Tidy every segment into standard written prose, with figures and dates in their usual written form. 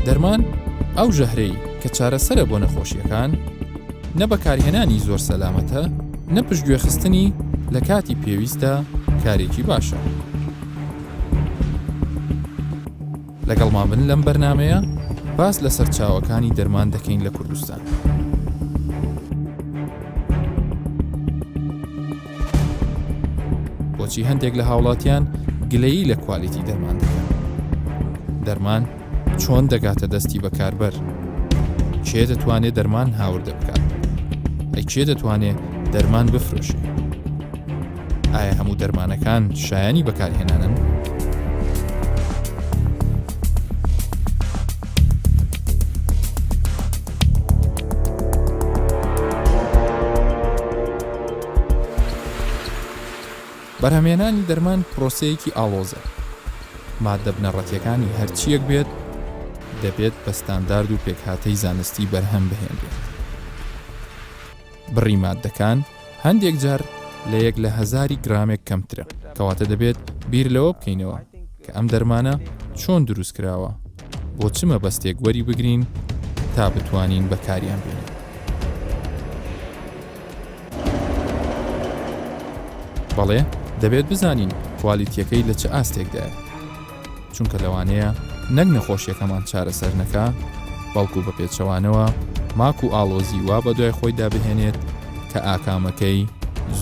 دەرمان ئەو ژەهرەی کە چارەسەرە بۆ نەخۆشیەکان، نە بەکارهێنانی زۆر سەلامەتە، نە پشتگوێخستنی لە کاتی پێویستدا کارێکی باشە. لەگەڵمان بن لەم بەرنامەیە باس لە سەرچاوەکانی دەرمان دەکەین لە کوردستان. بۆچی هەندێک لە هاوڵاتیان گلەیی لە کوالیتی دەرمان دەکەن؟ دەرمان چۆن دەگاتە دەستی بەکاربەر؟ کێ دەتوانێت دەرمان هاوردە بکات؟ ئەی کێ دەتوانێت دەرمان بفرۆشێ؟ ئایا هەموو دەرمانەکان شایانی بەکارهێنانن؟ بەرهەمهێنانی دەرمان پرۆسەیەکی ئاڵۆزە، ماددە بنەڕەتییەکانی هەرچییەک بێت دەبێت بە ستاندارد و پێکهاتەی زانستی بەرهەم بهێنرێت. بڕی ماددەکان هەندێک جار لە یەک لە هەزاری گرامێک کەمترە، کەواتە دەبێت بیر لەوە بکەینەوە کە ئەم دەرمانە چۆن دروست کراوە، بۆ چ مەبەستێک وەری بگرین تا بتوانین بەکاریان بێنین. بەڵێ دەبێت بزانین کوالیتیەکەی لە چ ئاستێکدایە، چونکە لەوانەیە نەک نەخۆشیەکەمان چارەسەر نەکا، بەڵکو بە پێچەوانەوە ماک و ئاڵۆزی وا بەدوای خۆیدا بهێنێت کە ئاکامەکەی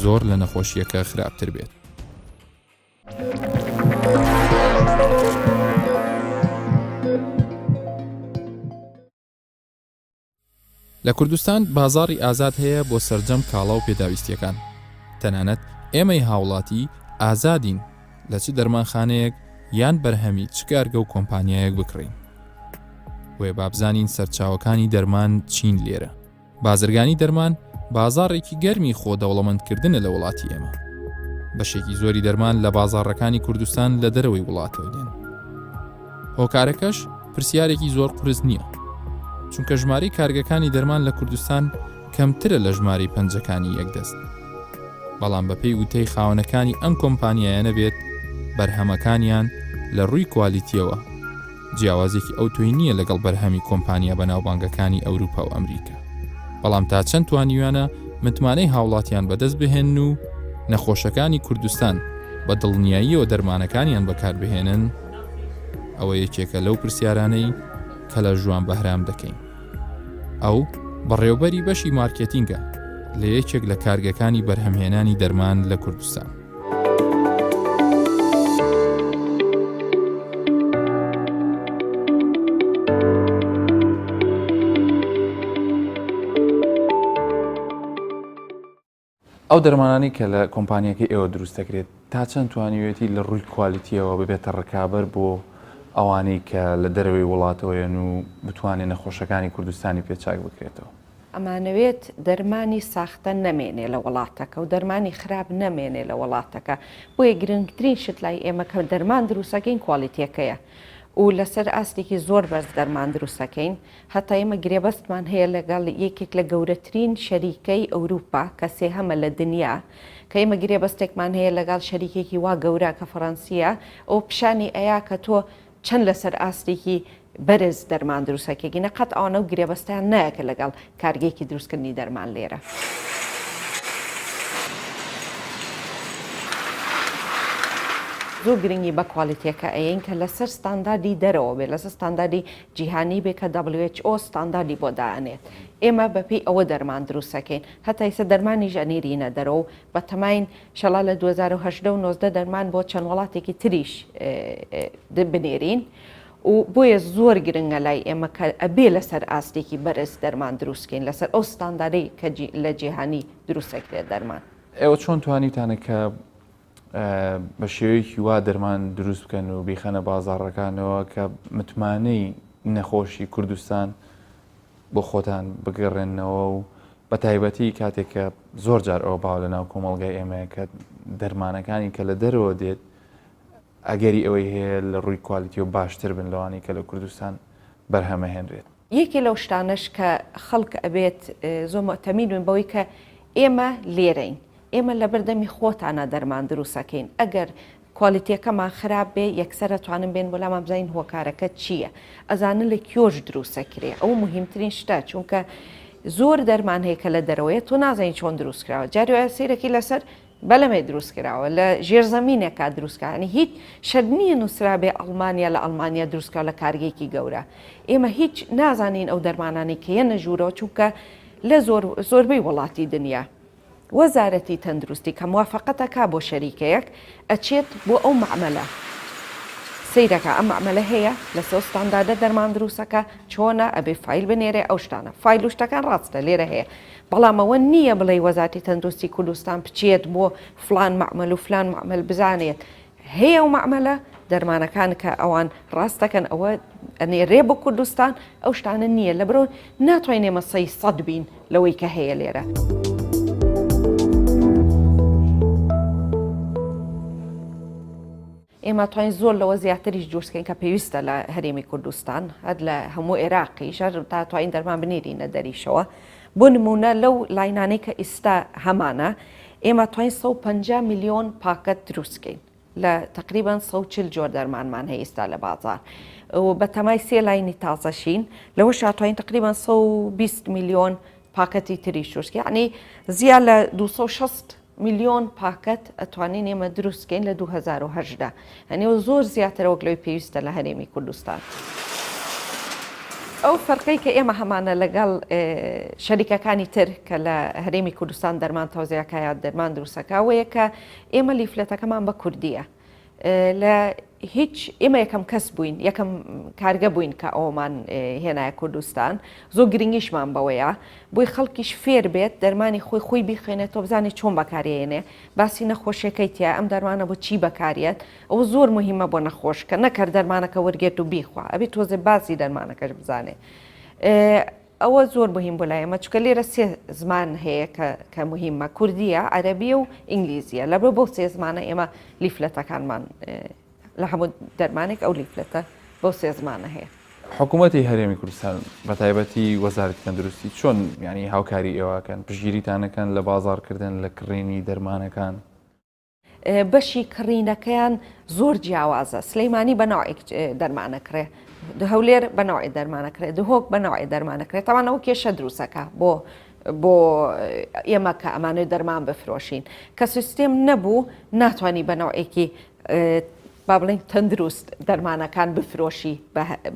زۆر لە نەخۆشیەکە خراپتر بێت. لە کوردستان بازاڕی ئازاد هەیە بۆ سەرجەم کاڵا و پێداویستییەکان، تەنانەت ئێمەی هاوڵاتی ئازادین لە چ دەرمانخانەیەک یان بەرهەمی چ کارگە و کۆمپانیایەک بکڕین. بۆیە با بزانین سەرچاوەکانی دەرمان چین لێرە. بازرگانی دەرمان بازاڕێکی گەرمی خۆ دەوڵەمەندکردنە لە وڵاتی ئێمە. بەشێکی زۆری دەرمان لە بازاڕەکانی کوردستان لە دەرەوەی وڵاتەوە دێن. هۆکارەکەش پرسیارێکی زۆر قورس نییە. چونکە ژمارەی کارگەکانی دەرمان لە کوردستان کەمترە لە ژمارەی پەنجەکانی یەک دەست. بەڵام بەپێی وتەی خاوەنەکانی ئەم کۆمپانیایانە بێت بەرهەمەکانیان لە ڕووی کوالیتیەوە جیاوازێکی ئەوتۆی نییە لەگەڵ بەرهەمی کۆمپانیا بەناوبانگەکانی ئەوروپا و ئەمریکا. بەڵام تا چەند توانیویانە متمانەی هاوڵاتیان بەدەست بهێنن و نەخۆشەکانی کوردستان بە دڵنیاییەوە دەرمانەکانیان بەکاربهێنن، ئەوە یەکێکە لەو پرسیارانەی کە لە ژوان بەهرام دەکەین. ئەو بەڕێوبەری بەشی مارکێتینگە لە یەکێک لە کارگەکانی بەرهەمهێنانی دەرمان لە کوردستان. ئەو دەرمانانەی کە لە کۆمپانیەکەی ئێوە دروست دەکرێت تا چەند توانیوێتی لە ڕووی کوالیتیەوە ببێتە ڕکابەر بۆ ئەوانەی کە لە دەرەوەی وڵاتەوەیەن و بتوانێت نەخۆشەکانی کوردستانی پێ چاک بکرێتەوە؟ ئەمانەوێت دەرمانی ساختە نەمێنێ لە وڵاتەکە و دەرمانی خراپ نەمێنێ لە وڵاتەکە بۆیە گرنگترین شت لای ئێمە کە دەرمان دروستەکەین کوالیتیەکەیە و لەسەر ئاستێکی زۆر بەرز دەرمان دروستەکەین هەتا ئێمە گرێبەستمان هەیە لەگەڵ یەکێک لە گەورەترین شەریکەی ئەوروپا کە سێهەمە لە دنیا کە ئێمە گرێبەستێکمان هەیە لەگەڵ شەریکێکی وا گەورە کە فەڕەنسیە ئەوە پیشانی ئەیا کە تۆ چەند لەسەر ئاستێکی بەرز دەرمان دروستەکەی گینە قەت ئەوانە و گرێبەستیان نایەکە لەگەڵ کارگەیەکی دروستکردنی دەرمان لێرە. زۆر گرنگی بە کوالیتیەکە ئەیەین کە لەسەر ستانداردی دەرەوە بێت لەسەر ستانداردی جیهانی بێ کە WHO ستانداردی بۆ دائەنێت ئێمە بەپێی ئەوە دەرمان دروستەکەین هەتا ئیستا دەرمانیش ئەنیرینە دەرەوە و بەتەماین شەڵا لە 2018 و 19 دەرمان بۆ چەند وڵاتێکی تریش بنێرین و بۆیە زۆر گرنگە لای ئێمە کە ئەبێ لەسەر ئاستێکی بەرز دەرمان دروستکەین لەسەر ئەو ستاندارەی کە لە جیهانی دروستەکرێت دەرمان. ئێوە چۆن توانیوتانە کە بە شێوەیەکی وا دەرمان دروست بکەن و بیخەنە بازاڕەکانەوە کە متمانەی نەخۆشی کوردستان بۆ خۆتان بگەڕێننەوە و بە تایبەتی کاتێک کە زۆر جار ئەوە باو لە ناو کۆمەڵگای ئێمەیە کە دەرمانەکانی کە لە دەرەوە دێت ئەگەری ئەوەی هەیە لە ڕووی کوالیتیەوە باشتر بن لەوانەی کە لە کوردستان بەرهەمەهێنرێت. یەکێ لەو شتانەش کە خەڵک ئەبێت زۆر موتەمین بن بەوەی کە ئێمە لێرەین ئێمە لەبەردەمی خۆتانا دەرمان دروست ئەکەین ئەگەر. quality ەکەمان خراپ بێ یەکسەر ئەتوانن بێن بۆ لامان بزانین هۆکارەکە چییە ئەزانن لە کوێش دروستەکرێ ئەو مهمترین شتە چونکە زۆر دەرمان هەیە کە لە دەرەوەیە تۆ نازانی چۆن دروست کراوە جاری وایە سەیرەکی لەسەر بەلەمێ دروست کراوە لە ژێرزەمینێکا دروست کراوە یانی هیچ شەرت نییە نووسرابێ ئەڵمانیا لە ئەڵمانیا دروست کراوە لە کارگەیەکی گەورە ئێمە هیچ نازانین ئەو دەرمانانەی کە یەنە ژوورەوە چونکە لە زۆر زۆربەی وڵاتی دنیا وەزارەتی تەندروستی کە موافەقەت ئەکا بۆ شەریکەیەک ئەچێت بۆ ئەو مەعمەلە سەیرەکا ئەم مەعمەلە هەیە لەسەر ستانداردە دەرمان دروستەکە چۆنە ئەبێ فایل بنێرێ ئەو شتانە فایل و شتەکان ڕاستە لێرە هەیە بەڵام ئەوە نییە بڵێی وەزارەتی تەندروستی کوردستان بچێت بۆ فلان مەعمەل و فلان مەعمەل بزانێت هەیە و مەعمەلە دەرمانەکان کە ئەوان ڕاست دەکەن ئەوە ئەنێرێ بۆ کوردستان ئەو شتانە نییە لە برۆ ناتوانین ئێمە سەی سەد بین لەوەی کە هەیە لێرە. ئێمە توانین زۆر لەوە زیاتریش دروستکەین کە پێویستە لە هەرێمی کوردستان هەر لە هەموو عێراقیش هەر تا توانین دەرمان بنێرینە دەریشەوە بۆ نمونە لەو line انەی کە ئیستا هەمانە ئێمە توانین 150 میلیۆن پاکەت دروستکەین لە تقریبا 140 جۆر دەرمانمان هەیە ئیستا لە بازار و بە تەمای سێ line ی تازەشین لەوە شاتوانین تقریبا 120 میلیۆن پاکەتی تریش دروستکەین یعنی زیاد لە 260 ملیۆن پاکەت ئەتوانین ئێمە دروست کەین لە 2018 یانی ئەوە زۆر زیاترە وەک لەوەی پێویستە لە هەرێمی کوردستان. ئەو فەرقەی کە ئێمە هەمانە لەگەڵ شەریکەکانی تر کە لە هەرێمی کوردستان دەرمان تەوزیعەکە یا دەرمان دروستەکە ئەوەیە کە ئێمە leaflet ەکەمان بە کوردیە لە هیچ ئێمە یەکەم کەس بووین یەکەم کارگە بووین کە ئەومان هێنایە کوردستان زۆر گرنگیشمان بەوەیە بۆی خەڵکیش فێر بێت دەرمانی خۆی خۆی بیخوێنێتەوە بزانێت چۆن بەکارێنێ باسی نەخۆشیەکەی تیا ئەم دەرمانە بۆ چی بەکاریەت ئەوە زۆر مهمە بۆ نەخۆش کە نەکەر دەرمانەکە وەرگێت و بیخوا ئەبێ تۆزێ باسی دەرمانەکەش بزانێ ئەوە زۆر مهم بۆ لای ئێمە چونکە لێرە سێ زمان هەیە کە کە مهمە کوردیە عەرەبیە و ئینگلیزیە لەبەر بەو سێ زمانە ئێمە leaflet ەکانمان لە هەموو دەرمانێک ئەو leaflet ە بەو سێ زمانە هەیە. حکوومەتی هەرێمی کوردستان بە تایبەتی وەزارەتی تەندروستی چۆن یانی هاوکاری ئێوەکەن پشتگیریتان ئەکەن لە بازاڕکردن لە کڕینی دەرمانەکان؟ بەشی کڕینەکەیان زۆر جیاوازە سلەیمانی بە ناوێک دەرمانەکرێ هەولێر بە ناوێ دەرمانەکرێت دهۆک بە ناوێ دەرمانەکرێت تاوانەوە کێشە دروستەکە بۆ بۆ ئێمە کە ئەمانەوێت دەرمان بفرۆشین کە سیستێم نەبوو ناتوانانی بە ناوێکی با بڵێین تەندروست دەرمانەکان بفرۆشی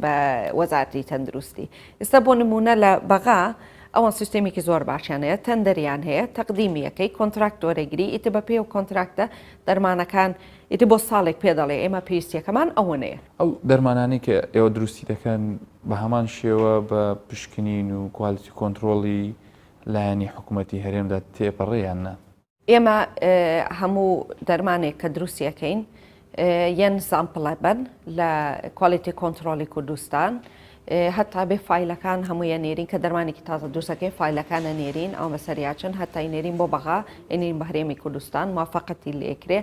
بە وەزارتی تەندروستی ئێستا بۆ نمونە لە بەغا ئەوان سیستێمێکی زۆر باشیان هەیە تەندەریان هەیە تەقدیمیەکەی contract وەرەگری ئیتر بە پێی و contract ە دەرمانەکان ئیتر بۆ ساڵێک پێ دەڵێ ئێمە پێویستیەکەمان ئەوەنەیە. ئەو دەرمانانەی کە ئێوە دروستی دەکەن بە هەمان شێوە بە پشکنین و quality control ی لایەنی حکوومەتی هەرێمدا تێپەڕێ یان نا؟ ئێمە هەموو دەرمانێک کە دروستی ئەکەین یەن sample ە بەن لە quality control ی کوردستان هەتا بێ فایلەکان هەموویە نێرین کە دەرمانێکی تازە دروستەکەی فایلەکانە نێرین ئەو بەسەریاچن هەتای نێرین بۆ بەغا ئەنێرین بە هەرێمی کوردستان موافقەتی لێکرێ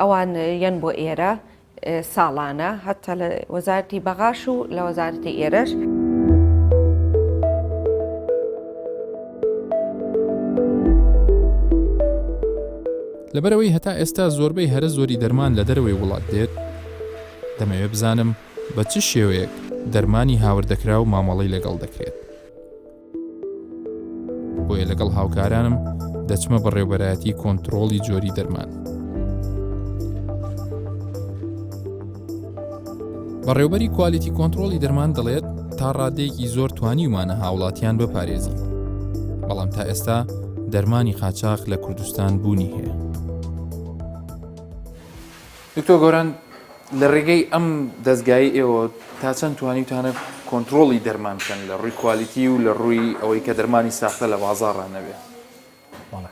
ئەوان یەن بۆ ئێرە ساڵانە هەتا لە وەزارەتی بەغاش و لە وەزارەتی ئێرەش. لەبەرئەوەی هەتا ئێستا زۆربەی هەرە زۆری دەرمان لە دەرەوەی وڵات دێت، دەمەوێت بزانم بە چ شێوەیەک دەرمانی هاوردەکراو مامەڵەی لەگەڵ دەکرێت. بۆیە لەگەڵ هاوکارانم دەچمە بەڕێوبەرایەتی کۆنتڕۆڵی جۆری دەرمان. بەڕێوبەری quality control ی دەرمان دەڵێت تا ڕادەیەکی زۆر توانیومانە هاوڵاتیان بپارێزین بەڵام تا ئێستا دەرمانی قاچاخ لە کوردستان بوونی هەیە. دکتۆر گۆران لە ڕێگەی ئەم دەزگایەی ئێوە تا چەند توانیوتانە کۆنترۆڵی دەرمان بکەن لە ڕووی quality و لە ڕووی ئەوەی کە دەرمانی ساختە لە بازاڕا نەبێ؟ بەڵێ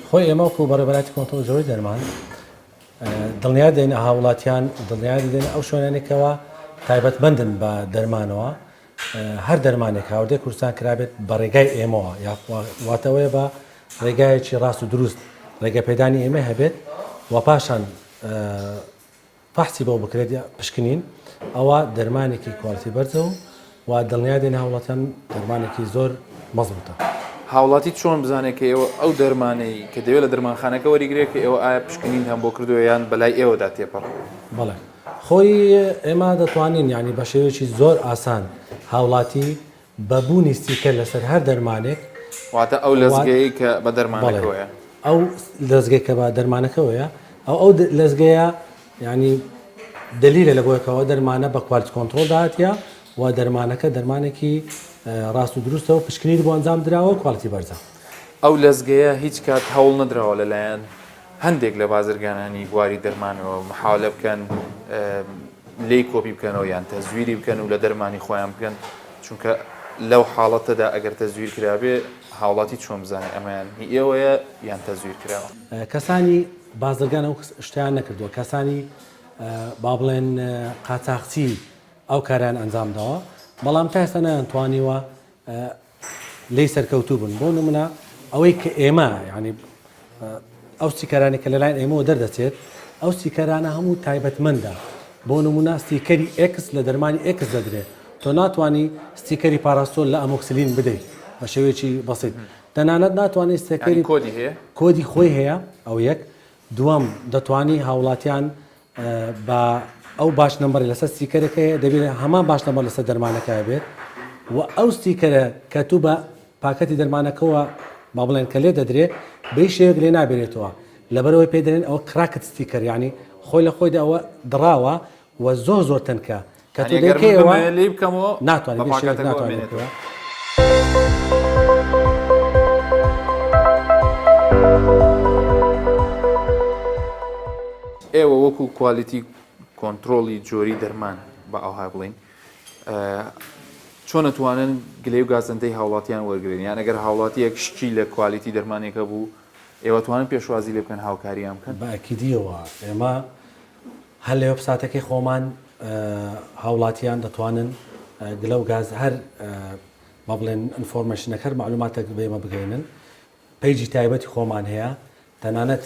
خۆی ئێمە وەکو بەڕێوەبەرایەتی کۆنترۆڵی جۆری دەرمان دڵنیا دەین هاوڵاتیان دڵنیا دەدەین ئەو شوێنانێکەوە تایبەتمەندن بە دەرمانەوە هەر دەرمانێک هاوردەی کوردستان کرابێت بە ڕێگای ئێمەوە واتەوەیە بە ڕێگایەکی ڕاست و دروست ڕێگە پێدانی ئێمە هەبێت و پاشان فەحسی بۆ بکرێت یا پشکنین ئەوە دەرمانێکی quality بەرزە و و دڵنیا دێن هاوڵاتیان دەرمانێکی زۆر مەزبوتە. هاوڵاتی چۆن بزانێت کە ئێوە ئەو دەرمانەی کە دەوێت لە دەرمانخانەکە وەریگرێت کە ئێوە ئایا پشکنینتان بۆ کردووە یان بەلای ئێوەدا تێپەڕ؟ بەڵێ خۆی ئێمە دەتوانین یانی بە شێوەیەکی زۆر ئاسان هاوڵاتی بە بوونی ستیکەر لەسەر هەر دەرمانێک. واتە ئەو لەزگەیەی کە بە دەرمانەکەوەیە. ئەو لەزگەی کە بە دەرمانەکەوەیە ئەو ئەو لەزگەیە یانی دەلیلە لە بۆیەکەوە دەرمانە بە quality control داهاتیە و دەرمانەکە دەرمانێکی ڕاست و دروستە و پشکنین بۆ ئەنجام دراوە و quality بەرزە. ئەو لەزگەیە هیچ کات هەوڵ نەدراوە لەلایەن هەندێک لە بازرگانانی بواری دەرمانەوە محاولە بکەن لێی کۆپی بکەنەوە یان تەزویری بکەن و لە دەرمانی خۆیان بکەن چونکە لەو حاڵەتەدا ئەگەر تەزویر کرابێ هاوڵاتی چۆن بزانێ ئەمەیان هی ئێوەیە یان تەزویر کراوە؟ کەسانی بازرگان ئەو شتەیان نەکردووە کەسانی با بڵێن قاچاخچی ئەو کاریان ئەنجام داوە بەڵام تا ئێستا نەیانتوانیوە لێی سەرکەوتوو بن بۆ نمونە ئەوەی کە ئێمە یعنی ئەو ستیکەرانی کە لەلاین ئێمەوە دەردەچێت ئەو ستیکەرانە هەموو تایبەتمەندە بۆ نمونە ستیکەری X لە دەرمانی X دەدرێت تۆ ناتوانانی ستیکەری پاراستۆل لە ئەمۆکسلین بدەیت بە شێوەیەکی بەسیت تەنانەت ناتوانانی ستیکەری کۆدی هەیە کۆدی خۆی هەیە ئەو یەک دووەم دەتوانی هاوڵاتیان بە ئەو batch number ی لەسەر ستیکەرەکە هەیە دەبێت هەمان batch number لەسەر دەرمانەکە بێت و ئەو ستیکەرە کە تو بە پاکەتی دەرمانەکەوە با بڵێن کە لێ دەدرێ بە هیچ شێوەیەک لێ نابێنێتەوە لەبەرەوەی پێ دەرێن ئەوە cracked sticker یعنی خۆی لە خۆیدا ئەوە دڕاوە و زۆر زۆر تەنکە کە تۆ دەیکەیەوە لێی بکەمەوە ناتوانێت بە شێوەیەک ناتوانێت بکەوە. ئێوە وەکو quality control ی جۆری دەرمان بە ئەوها بڵین چۆن ئەتوانن گلەی و گازەندەی هاوڵاتیان وەرگن یان ئەگەر هاوڵاتیەک شکی لە quality دەرمانێکە بوو ئێوە توانن پێشوازی لێ بکەن هاوکاریان بکەن؟ بە ئەکیدیەوە ئێمە هەر لە وێبساتەکەی خۆمان هاوڵاتیان دەتوانن گلە و گاز هەر با بڵێن information ەک هەر معلوماتێک بە ئێمە بگەینن page ی تایبەتی خۆمان هەیە تەنانەت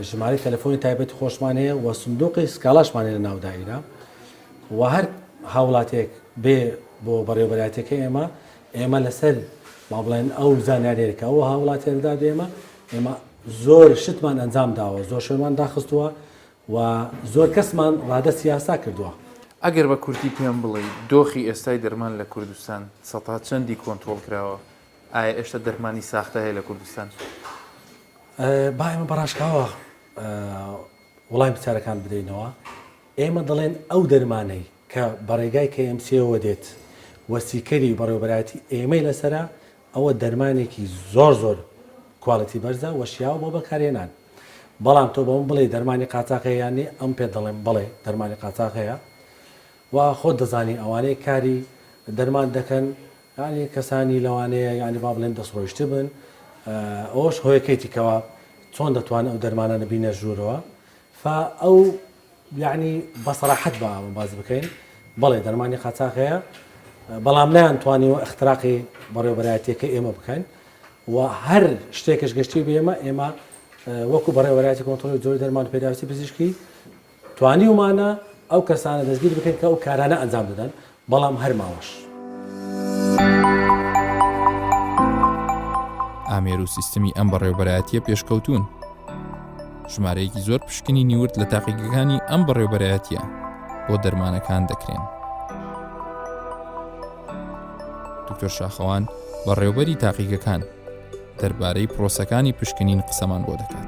ژمارەی تەلەفۆنی تایبەتی خۆشمان هەیە و سندوقی سکاڵاشمان هەیە لە ناو دایرە و هەر هاوڵاتێک بێ بۆ بەڕێوەبەرایەتەکە ئێمە ئێمە لەسەر با بڵێن ئەو زانیاریە کە ئەو هاوڵاتیە دەدا بە ئێمە ئێمە زۆر شتمان ئەنجام داوە زۆر شوێنمان داخستووە و زۆر کەسمان ڕادەستی یاسا کردووە. ئەگەر بە کورتی پێم بڵێی دۆخی ئێستای دەرمان لە کوردستان سەتا چەندی کۆنترۆڵ کراوە؟ ئایا ئێشتا دەرمانی ساختە هەیە لە کوردستان؟ با ئێمە بە ڕاشکاوە وڵامی پرسیارەکان بدەینەوە. ئێمە دەڵێن ئەو دەرمانەی کە بە ڕێگای KMC ەوە دێت و ستیکەری بەڕێوەبەرایەتی ئێمەی لەسەرە ئەوە دەرمانێکی زۆر زۆر quality بەرزە و شیاوە بۆ بەکارهێنان. بەڵام تۆ بەمن بڵێی دەرمانی قاچاخ هەیە یان نی ئەم پێت دەڵێم بەڵێ دەرمانی قاچاخ هەیە و خۆت دەزانی ئەوانەی کاری دەرمان دەکەن یانی کەسانی لەوانەیە یانی با بڵێن دەستڕۆیشتبن ئەوەش هۆیەکەیتی کەوا چۆن دەتوانن ئەو دەرمانانە بینە ژوورەوە فا ئەو یەعنی بە سەراحەت با ئەمە باس بکەین بەڵێ دەرمانی قاچاخ هەیە بەڵام نەیانتوانیوە ئیختراقی بەڕێوەبەرایەتیەکەی ئێمە بکەن و هەر شتێکش گەشتی بە ئێمە ئێمە وەکو بەڕێوەبەرایەتی کۆنترۆڵی جۆری دەرمان و پێداویستی پزیشکی توانیومانە ئەو کەسانە دەستگیر بکەین کە ئەو کارانە ئەنجام دەدەن بەڵام هەر ماوەش. ئامێر و سیستمی ئەم بەڕێوەبەرایەتیە پێشکەوتوون. ژمارەیەکی زۆر پشکنینی ورد لە تاقیگەکانی ئەم بەڕێوەبەرایەتیە بۆ دەرمانەکان دەکرێن. دکتۆر شاخەوان بەڕێوبەری تاقیگەکان دەربارەی پرۆسەکانی پشکنین قسەمان بۆ دەکات.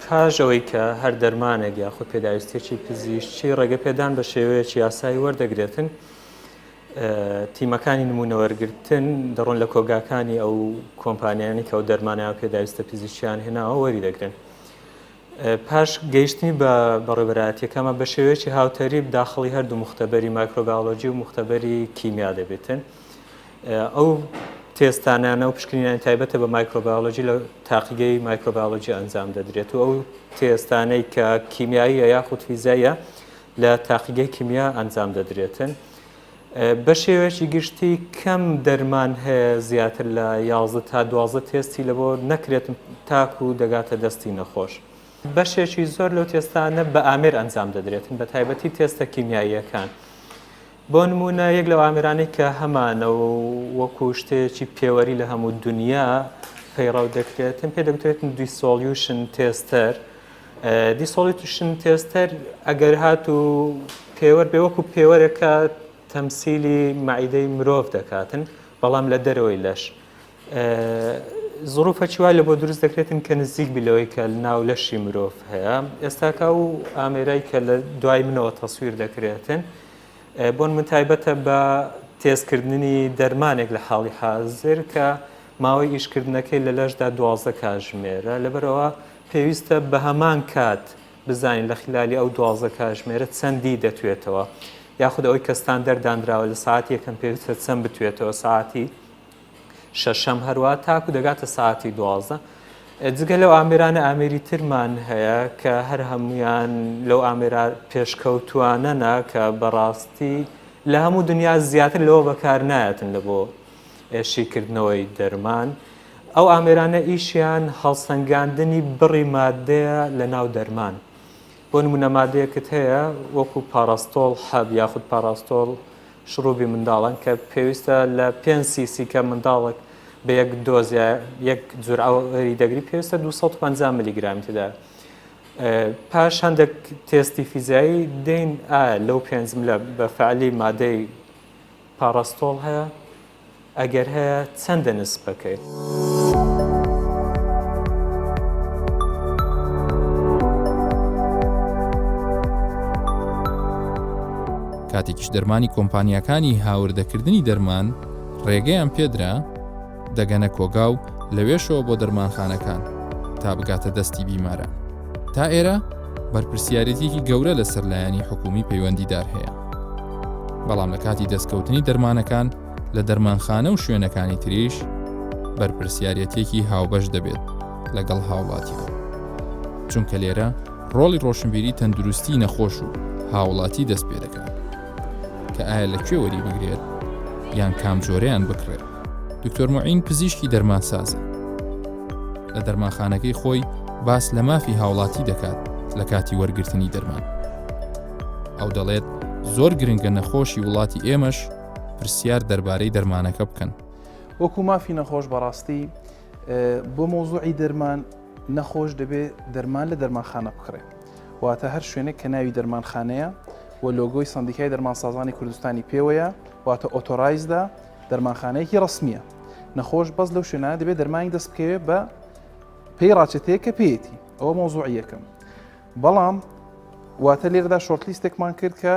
پاش ئەوەی کە هەر دەرمانێک یاخود پێداویستیەکی پزیشکی ڕێگەپێدان بە شێوەیەکی یاسایی وەردەگرێتن، تیمەکانی نموونە وەرگرتن دەڕۆن لە کۆگاکانی ئەو کۆمپانیانی کە ئەو دەرمانیان پێداویستە پزیشکیان هێناوە وەری دەگرن. پاش گەیشتنی بە بەڕێوەبەرایەتیەکەمە بە شێوەیەکی هاوتەریب داخڵی هەردوو مختبەری مایکرۆبایۆلۆجی و مختبەری کیمیا دەبێتن. ئەو تێستانانە و پشکنینانی تایبەتە بە مایکرۆبایۆلۆجی لە تاقیگەی مایکرۆبایۆلۆجی ئەنجام دەدرێت و ئەو تێستانەی کە کیمیاییە یاخود فیزیاییە لە تاقیگەی کیمیا ئەنجام دەدرێتن. بە شێوەیەکی گشتی کەم دەرمان هەیە زیاتر لە 11 تا 12 تێستی لە بۆ نەکرێت تاکو دەگاتە دەستی نەخۆش. بەشێکی زۆر لەو تێستانە بە ئامێر ئەنجام دەدرێتن بە تایبەتی تێستە کیمیاییەکان. بۆ نموونە یەک لەو ئامێرانەی کە هەمانە و وەکو شتێکی پێوەری لە هەموو دنیا پەیڕەو دەکرێتن پێ دەگوترێتن dissolution tester. Dissolution tester ئەگەر هات و پێوەر بێ وەکو پێوەرێکە تەمسیلی مەعیدەی مرۆڤ دەکاتن بەڵام لە دەرەوەی لەش. زڕوفەکی وای لە بۆ دروست دەکرێتن کە نزیک بی لەوەی کە ناو لەشی مرۆڤ هەیە ئێستاکە و ئامێرای کە لە دوای منەوە تەسویر دەکرێتن بۆن من تایبەتە بە تێزکردنی دەرمانێک لە حاڵی حازر کە ماوەی ئیشکردنەکەی لە لەشدا دوازدە کاژمێرە لەبەرەوە پێویستە بە هەمان کات بزانین لە خلالی ئەو 12 کاژمێرە چەندی دەتوێتەوە یاخود ئەوەی کە ستاندەر دانراوە لە ساعتی یەکەم پێویستە چەند بتوێتەوە ساعتی شەشەم هەروا تاکو دەگاتە ساعتی 12 جگە لەو ئامێرانە ئامێری ترمان هەیە کە هەر هەمویان لەو ئامێرا پێشکەوتوانەنە کە بەڕاستی لە هەموو دنیا زیاتر لەوە بەکار نایەتن لە بۆ شیکردنەوەی دەرمان ئەو ئامێرانە ئیشیان هەڵسەنگاندنی بڕی مادەیە لە ناو دەرمان بۆ نمونە مادەیەکت هەیە وەکو پاراستۆڵ حەب یاخود پاراستۆڵ شڕوبی منداڵان کە پێویستە لە پێنج سیسی کە منداڵێک بە یەک دۆز یا یەک جورعە وەری دەگری پێویستە 250 ملیگرامی تێدا پاش هەندێک تێستی فیزیایی دێین ئایا لەو پێنج ملە بە فعلی مادەی پاڕاستۆڵ هەیە ئەگەر هەیە چەندە نسبەکەی؟ کاتێکیش دەرمانی کۆمپانیاکانی هاوردەکردنی دەرمان ڕێگەیان پێدرا دەگەنە کۆگا و لەوێشەوە بۆ دەرمانخانەکان تا بگاتە دەستی بیماران. تا ئێرە بەرپرسیارێتیەکی گەورە لەسەر لایەنی حکومی پەیوەندیدار هەیە. بەڵام لە کاتی دەستکەوتنی دەرمانەکان لە دەرمانخانە و شوێنەکانی تریش بەرپرسیارەتێکی هاوبەش دەبێت لەگەڵ هاوڵاتیان چونکە لێرە ڕۆڵی ڕۆشنبیری تەندروستی نەخۆش و هاوڵاتی دەست پێ دەکات کە ئایا لە کوێ وەری بگرێت یان کام جۆرەیان بکڕێت دکتۆر معین پزیشکی دەرمانسازە لە دەرمانخانەکەی خۆی باس لە مافی هاوڵاتی دەکات لە کاتی وەرگرتنی دەرمان ئەو دەڵێت زۆر گرنگە نەخۆشی وڵاتی ئێمەش پرسیار دەربارەی دەرمانەکە بکەن. وەکو مافی نەخۆش بەڕاستی بۆ مەوزوعی دەرمان نەخۆش دەبێ دەرمان لە دەرمانخانە بکڕێ واتە هەر شوێنێک کە ناوی دەرمانخانەیە و لۆگۆی سندیکای دەرمانسازانی کوردستانی پێوەیە واتە authorized ە دەرمانخانەیەکی ڕسمیە نەخۆش بەس لەو شوێنانە دەبێت دەرمانی دەست بکەوێت بە پێی ڕاچێتەیە کە پێیەتی ئەوە مەوزوعی یەکەم بەڵام واتە لێرەدا short list ێکمان کرد کە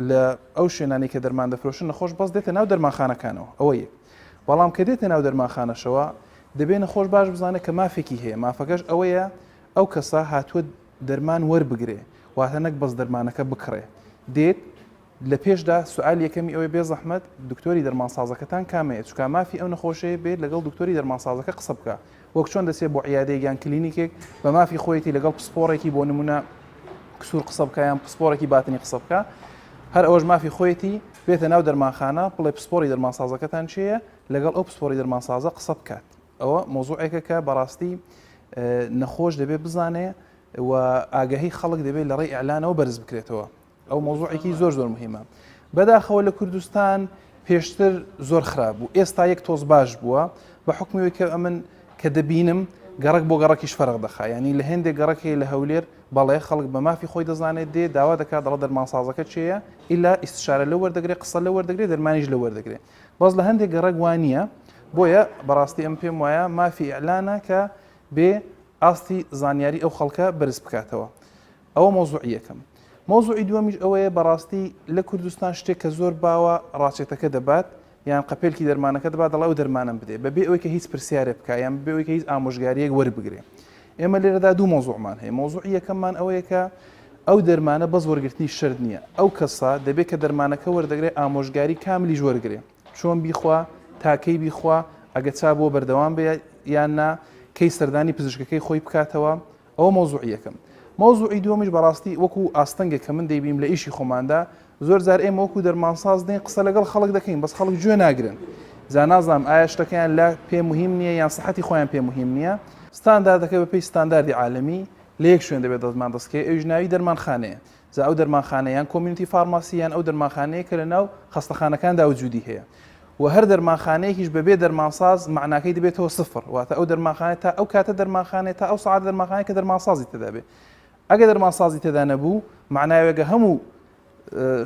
لە ئەو شوێنانەی کە دەرمان دەفرۆشن نەخۆش بەس دێتە ناو دەرمانخانەکانەوە ئەوە یەک بەڵام کە دێتە ناو دەرمانخانەشەوە دەبێ نەخۆش باش بزانێت کە مافێکی هەیە مافەکەش ئەوەیە ئەو کەسە هاتووە دەرمان وەربگرێ واتە نەک بەس دەرمانەکە بکڕێ دێت لە پێشدا سوال یەکەمی ئەوەی بێ زەحمەت دکتۆری دەرمانسازەکەتان کامەیە چکا مافی ئەو نەخۆشەیە بێت لەگەڵ دکتۆری دەرمانسازەکە قسە بکە وەک چۆن دەچێت بۆ عیادەیەک یان کلینیکێک بە مافی خۆیەتی لەگەڵ پسپۆڕێکی بۆ نمونە کسور قسە بکە یان پسپۆڕێکی باتنی قسە بکە هەر ئەوەش مافی خۆیەتی بێتە ناو دەرمانخانە بڵێ پسپۆڕی دەرمانسازەکەتان چییە لەگەڵ ئەو پسپۆڕی دەرمانسازە قسە بکات ئەوە مۆزوعێکە کە بەڕاستی نەخۆش دەبێت بزانێ و ئاگەهی خەڵک دەبێت لە ڕێی ئیعلانەوە بەرز بکرێتەوە ئەو مەوزوعێکی زۆر زۆر مهمە بەداخەوە لە کوردستان پێشتر زۆر خراپ بوو ئێستا یەک تۆز باش بووە بە حکومی کە ئەمن کە دەبینم گەڕک بۆ گەڕەکیش فەرق دەخا ینی لە هێندێک گەڕەکەی لە هەولێر بەڵێ خەڵک بە مافی خۆی دەزانێت دێ داوا دەکات دەڵە دەرمانسازەکە چێە ئیلا ئیسشارە لە وەردەگرێ قسە لە وەردەگرێ دەرمانیش لە وەردەگرێ بەس لە هەندێک گەڕک وانە بۆیە بەڕاستی ئەم پێم وایە مافی ئیعلانە کە بێ ئاستی زانیاری ئەو خەڵکە بەرز بکاتەوە ئەوە مەوزوعی یەکەم. مەوزوعی دووەمیش ئەوەیە بەڕاستی لە کوردستان شتێک کە زۆر باوە ڕاچێتەکە دەبات یان قەپێلکی دەرمانەکە دەبات دەڵێ ئەو دەرمانەم بدێ بەبێ ئەوەی کە هیچ پرسیارێ بکا یان بەبێ ئەوەی کە هیچ ئامۆژگارییەک وەربگرێ. ئێمە لێرەدا دوو مەوزوعمان هەیە. مەوزوعی یەکەممان ئەوەیە کە ئەو دەرمانە بەس وەرگرتنی شەرت نییە. ئەو کەسە دەبێ کە دەرمانەکە وەردەگرێ ئامۆژگاری کاملیش وەرگرێ. چۆن بیخوا، تا کەی بیخوا، ئەگە چا بووە بەردەوام بێ یان نا، کەی سەردانی پزیشکەکەی خۆی بکاتەوە، ئەوە مەوزوعی یەکەم. مەوزوعی دووەمیش بەڕاستی وەکو ئاستەنگێک کە من دەیبینم لە ئیشی خۆماندا، زۆر جار ئێمە وەکو دەرمانساز دێین قسە لەگەڵ خەڵک دەکەین بەس خەڵک گوێ ناگرن. جا نازانم ئایا شتەکەیان لا پێ موهیم نییە یان سەحەتی خۆیان پێ موهیم نییە. ستانداردەکە بەپێی ستانداردی عالەمی لە یەک شوێن دەبێت دەستمان دەست کەوێت ئەویش ناوی دەرمانخانەیە. جا ئەو دەرمانخانە یان community pharmacy یان ئەو دەرمانخانەیە کە لە ناو خەستەخانەکاندا وجودی هەیە و هەر دەرمانخانەیەکیش بەبێ دەرمانساز مەعناکەی دەبێتەوە سفر واتە ئەو دەرمانخانە تا ئەو کاتە دەرمانخانەیە تا ئەو سەعات دەرمانخانەیە کە دەرمانسازی تێدا بێ ئەگەر دەرمانسازی تێدا نەبوو مەعناوێگە هەموو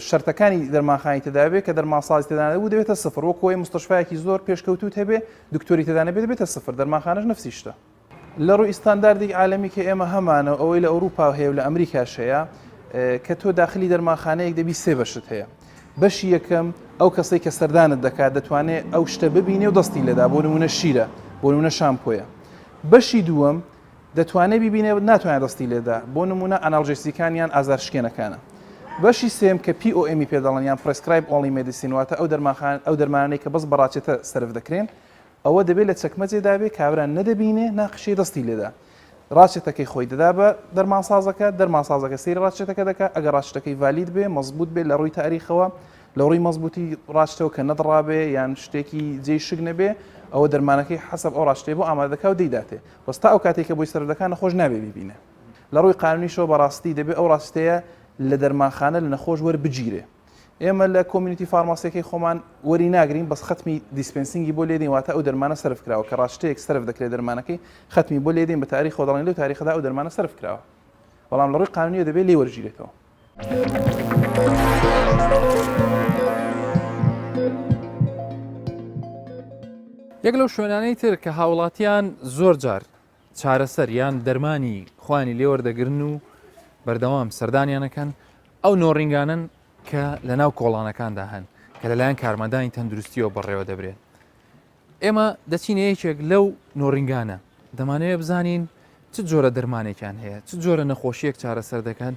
شەرتەکانی دەرمانخانی تێدا بێ کە دەرمانسازی تێدا نەبوو دەبێتە سفر وەکو ئەوەی مستەشفایەکی زۆر پێشکەوتووت هەبێ دکتۆری تێدا نەبێ دەبێتە سفر دەرمانخانەش نەفسی شتە. لە ڕووی ئیستانداردێکی عالەمی کە ئێمە هەمانە و ئەوەی لە ئەوروپا هەیە و لە ئەمریکاش هەیە کە تۆ داخلی دەرمانخانەیەک دەبی سێ بەشت هەیە بەشی یەکەم ئەو کەسەی کە سەردانت دەکات دەتوانێت ئەو شتە ببینێ و دەستی لێدا بۆ نمونە شیرە بۆ نمونە شامپۆیە بەشی دووەم دەتوانێت بیبینێ ناتوانێت دەستی لێدا بۆ نمونە analgesic ەکان یان ئازارشکێنەکانە بەشی سێم کە POM ی پێ دەڵێن یان prescribe only medicine واتە ئەو دەرمانخان ئەو دەرمانانەی کە بەس بە ڕاچێتە سەرف دەکرێن ئەوە دەبێ لە چەکمەجێ دابێ کابرا نەدەبینێ ناقشێ دەستی لێدا ڕاچێتەکەی خۆی دەدا بە دەرمانسازەکە دەرمانسازەکە سەیری ڕاچێتەکە دەکا ئەگەر ڕاچێتەکەی valid بێ مەزبوط بێ لە ڕووی تاریخەوە لە ڕووی مەزبوطی ڕاچتەوە کە نەدڕابێ یان شتێکی جێی شک نەبێ ئەوە دەرمانەکەی حەسەب ئەو ڕاچتەی بۆ ئامادە دەکا و دەیداتێ بەس تا ئەو کاتێک کە بۆی سەرف دەکا نەخۆش نابێ بیبینێ لە ڕووی قانونیشەوە بەڕاستی دەبێ ئەو ڕاچتەیە لە دەرمانخانە لە نەخۆش وەربگیرێ ئێمە لە community pharmacy ەکەی خۆمان وەری ناگرین بەس خەتمی dispensing ی بۆ لێدەین واتە ئەو دەرمانە سەرف کراوە کە ڕاچتەیەک سەرف دەکرێت دەرمانەکەی خەتمی بۆ لێدەین بە تاریخەوە دەڵێن لەو تاریخەدا ئەو دەرمانە سەرف کراوە بەڵام لە ڕووی قانونیەوە دەبێت لێی وەرگیرێتەوە. یەک لەو شوێنانەی تر کە هاوڵاتیان زۆر جار چارەسەر یان دەرمانی خۆیانی لێوەردەگرن و بەردەوام سەردانیانەکەن ئەو نۆڕینگانەن کە لە ناو کۆڵانەکاندا هەن کە لەلایەن کارمەندانی تەندروستیەوە بەڕێوە دەبرێن. ئێمە دەچینە یەکێک لەو نۆڕینگانە دەمانەوێت بزانین چ جۆرە دەرمانێکیان هەیە چ جۆرە نەخۆشیەک چارەسەر دەکەن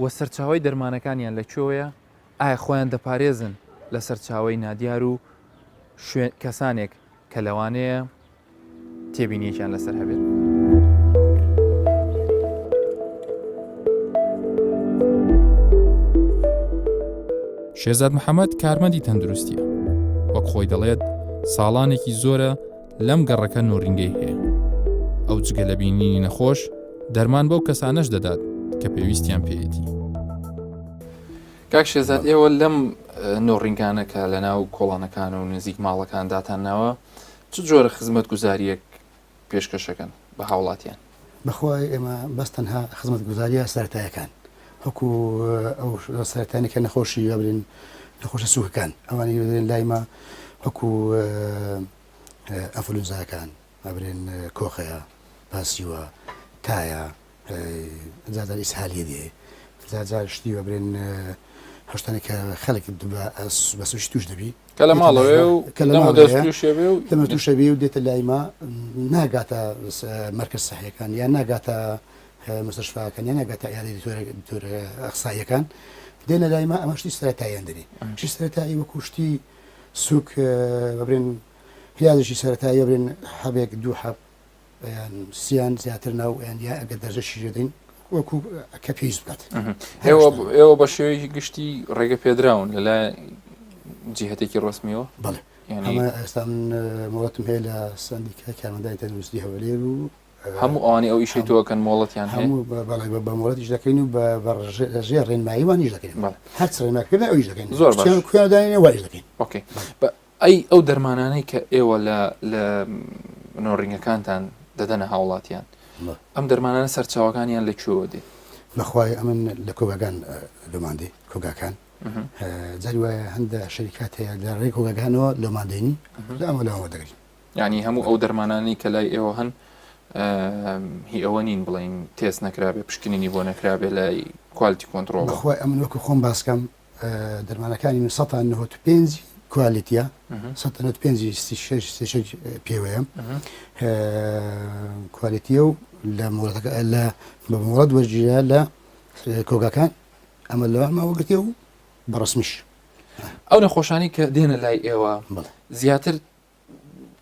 و سەرچاوی دەرمانەکانیان لە کوێوەیە ئایا خۆیان دەپارێزن لە سەرچاوی نادیار و شوێن کەسانێک کە لەوانەیە تێبینیەکیان لەسەر هەبێت. شێرزاد محەممەد کارمەندی تەندروستیە وەک خۆی دەڵێت ساڵانێکی زۆرە لەم گەڕەکە نۆرینگەی هەیە ئەو جگە لە بینینی نەخۆش دەرمان بەو کەسانەش دەدات کە پێویستیان پێیەتی. کاک شێزاد ئێوە لەم نۆڕینگانە کە لە ناو کۆڵانەکان و نزیک ماڵەکان داتان ناوە چ جۆرە خزمەتگوزارییەک پێشکەشەکەن بە هاوڵاتیان؟ بەخوای ئێمە بەس تەنها خزمەتگوزاریە سەرەتایەکان وەکو ئەو سەرەتانی کە نەخۆشی یا بلێن نەخۆشە سوکەکان ئەوانەی بلێن لای مە وەکو ئەنفلونزاکان ئەبرێن کۆخەیە پاسیوە تایە جار جار ئیسهالیە دێ جار جار شتی وەبرێن هەشتانێک کە خەڵک بە سوشی توش دەبی کە لە ماڵەوەیە و کە لە دەم و دەست تووشێ بێ و دەمە تووشە بێ و دێتە لای ما ناگاتە مەرکەز سەحیەکان یان ناگاتە مستشفاکان یان ناگاتە عیادەی دکتۆرە ئەخساییەکان دێنە لای ما ئەمە شتی سەرەتاییان دەنێ شتی سەرەتایی وەکو شتی سوک بەبرێن هیازێکی سەرەتایی بەبرێن حەبێک دوو حەب یان سیان زیاتر ناو یان یا ئەگەر دەرجەشی دەدەین وەکو کە پێویست بکات. ئێوە ئێوە بە شێوەیەکی گشتی ڕێگە پێدراون لەلای جیهتێکی ڕسمیەوە؟ بەڵێ ئەمە ئێستا من مۆڵەتم هەیە لە سەندیکای کارمەندانی تەندروستی هەولێر و هەموو ئەوانی ئەو ئیشەی تۆکەن مۆڵەتیان هەیە؟ هەموو بەڵێ بە مۆڵەتیش دەکەین و بە ژێر ڕێنمایی وانیش دەکەین هەر چ ڕێنماکردن ئەویش دەکەین زۆر باش کوێ داینێ وایش دەکەین okay ئەی ئەو دەرمانانەی کە ئێوە لە لە نۆڕینگەکانتان دەدەنە هاوڵاتیان ئەم دەرمانانە سەرچاوەکانیان لە کوێوە دێ؟ بەخوای ئەمن لە کۆگاکان لۆمان دێ کۆگاکان جاری وایە هەندە شەریکات هەیە لە ڕێی کۆگاکانەوە لۆمان دێنی لە ئەمە لەوە دەگرین. یعنی هەموو ئەو دەرمانانەی کە لای ئێوە هەن هی ئەوە نین بڵین تێست نەکرابێ پشکنینی بۆ نەکرابێ لای quality control. بەخوای ئەمن وەکو خۆم باسکەم دەرمانەکانی من سەتا نهۆت و پێنجی quality ە سەتا نهۆت پێنجی شش شش پێوەیە quality ە و لە مۆڵەتەکە لە بە مۆڵەت وەرگیرا لە کۆگاکان ئەمە لەوە ماوەگرتێ و بەڕسمیش ئەو نەخۆشانی کە دێنە لای ئێوە زیاتر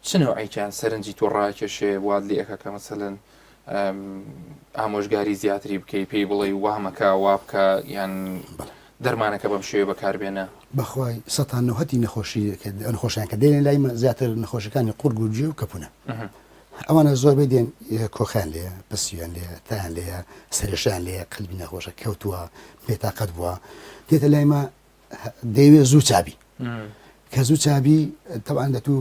چ نەوعێکیان سەرنجی تۆ ڕاکێشێ وات لێ ئەکا کە مەسەلەن ئامۆژگاری زیاتری بکەی پێی بڵێ وا مەکە وا بکە یان دەرمانەکە بەم شێوە بەکاربێنە؟ بەخوای سەتا نەوهەتی نەخۆشی نەخۆشیان کە دێنە لای من زیاتر نەخۆشیەکانی قوڕگ و گوێ و کەپونە. ئەوانە زۆربەی دێن کۆخیان لێیە، پسیان لێیە، تایان لێیە، سەرێشەیان لێیە، قەلبی نەخۆشە، کەوتووە، بێتاقەت بووە، دێتە لای مە دەیەوێ زوو چابی. کە زوو چابی تەبعەن دەتوو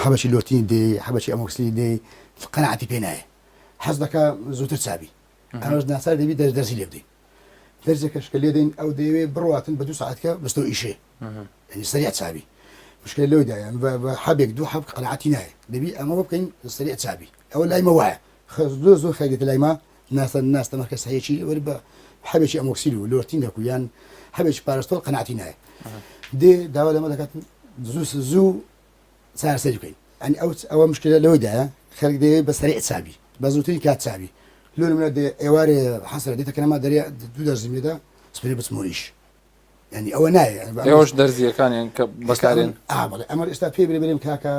حەبەکی لۆتین دێی، حەبەکی ئەمۆکسلی دێی، قەناعەتی پێ نایە. حەز دەکا زووتر چابی. ئەمەش ناچار دەبی دەرزی لێ بدەین. دەرزێکەش کە لێدەین ئەو دەیەوێ بڕواتن بە دوو سەعاتکە بستەوە ئیشێ. یعنی سەریع چابی. مشکلە لەوەدایە بە حەبێک دوو حەب قەناعەتی نایە. دەبی ئەمە بکەین سەریع چابی. ئەوە لای مە وایە. زۆر زۆر خەڵک دێتە لای مە ناستە ناستە مەرکەز سەحیەکی وەری بە حەبێکی ئەمۆکسیل و لۆرتینێک و یان حەبێکی پارستۆل قەناعەتی نایە. دێ داوا لەمە دەکات زوو زوو چارەسەری بکەین ئەنی ئەو ئەوە مشکلە لەوەیدایە خەڵک دەیەوێت بە سەریع چابی بە زووترین کات چابی لۆ نمونە دێ ئێوارێ حەسرە دێتە کەنەما دەرێ دوو دەرزیم لێدا سپرێ بچمەوە ئیش یعنی ئەوە نایە ئێوەش دەرزیەکانیان کە بەکارێن ئا بەڵێ ئەمە ئێستا پێی برێ برێم کاکە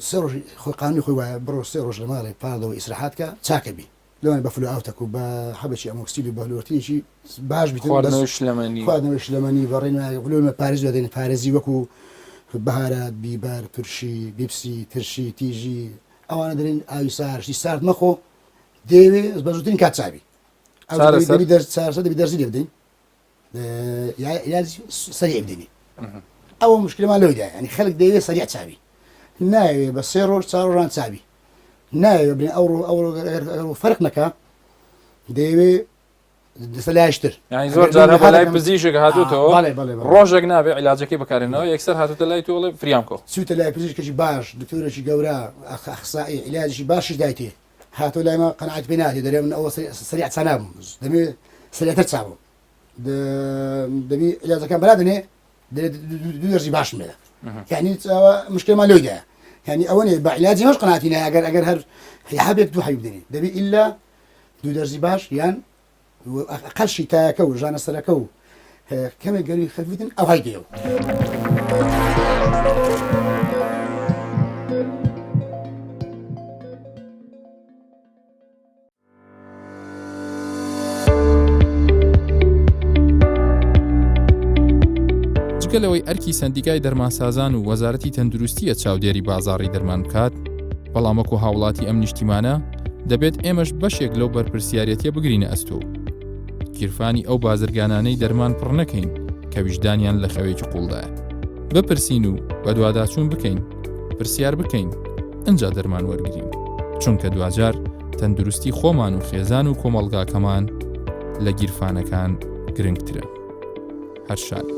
سێ ڕۆژ خۆی قانونی خۆی وایە بڕۆ سێ ڕۆژ لە ماڵێ پاڵەوە ئیسراحات کە چاکە بی لەوانە بە فلو ئاوتەک و بە حەبێکی ئەمۆکسیل و بە لۆرتینێکی باش بیتن خواردنەوەی شلەمەنی خواردنەوەی شلەمەنی بە ڕێنمایی لۆ پارێز دەدەین پارێزی وەکو بەهارات بیبەر ترشی بیپسی ترشی تیژی ئەوانە دەرێن ئاوی سارد شتی سارد مەخۆ دەیەوێ بە زووترین کات چابی ئەو چارەسەر؟ دەبی دەرز چارەسەر دەبی دەرزی لێ بدەین علاج سەریع بدەینی ئەوە مشکلەمان لەوەیدا ینی خەڵک دەیەوێ سەریع چاوی ناوێ بە سێ ڕۆژ چار ڕۆژان چاوی ناوێ بڵێن ئەو ڕۆ ئەو ڕۆ فەرق نەکا دەیەوێ دەسە لایشتر یعنی زۆر جار هەبوو لای پزیشک هاتوتەوە ڕۆژێک نابێ عیلاجەکەی بەکارێنەوە یەکسەر هاتوتە لای تۆ بڵێ فریام کۆ چوتە لای پزیشکێکی باش دکتۆرێکی گەورە ئەخسائی عیلاجی باشیش دایتێ هاتۆ لای ما قەناعەت پێ ناکرێ دەرێ من ئەوە سەریع چا نابم دەمێ سەریعتر چا بم دەبی عیلاجەکان بەلا دەنێ دەرێ دوو دەرزی باشم لێدا یعنی ئەوە مشکلمان لەوەیدایە یعنی ئەوە نیە بە عیلاجی مەش قەناعەتی نایە ئەگەر ئەگەر هەر حەبێک دوو حەبی بدەنێ دەبی ئیلا دوو دەرزی باش یان ئەقەل شیتایەکە و ژانە سەرەکە و کەمێک گەروی خەفیتن ئەوهای دێو. جگە لەوەی ئەرکی سەندیکای دەرمانسازان و وەزارەتی تەندروستیە چاودێری بازاڕی دەرمان بکات بەڵام وەکو هاوڵاتی ئەم نیشتیمانە دەبێت ئێمەش بەشێک لەو بەرپرسیارەتیە بگرینە ئەستۆ گیرفانی ئەو بازرگانانەی دەرمان پڕ نەکەین کە ویژدانیان لە خەوێکی قوڵدایە بپرسین و بەدواداچوون بکەین پرسیار بکەین ئەجا دەرمان وەرگین چونکە دواجار تەندروستی خۆمان و خێزان و کۆمەڵگاکەمان لە گیرفانەکان گرنگترە هەر شاد.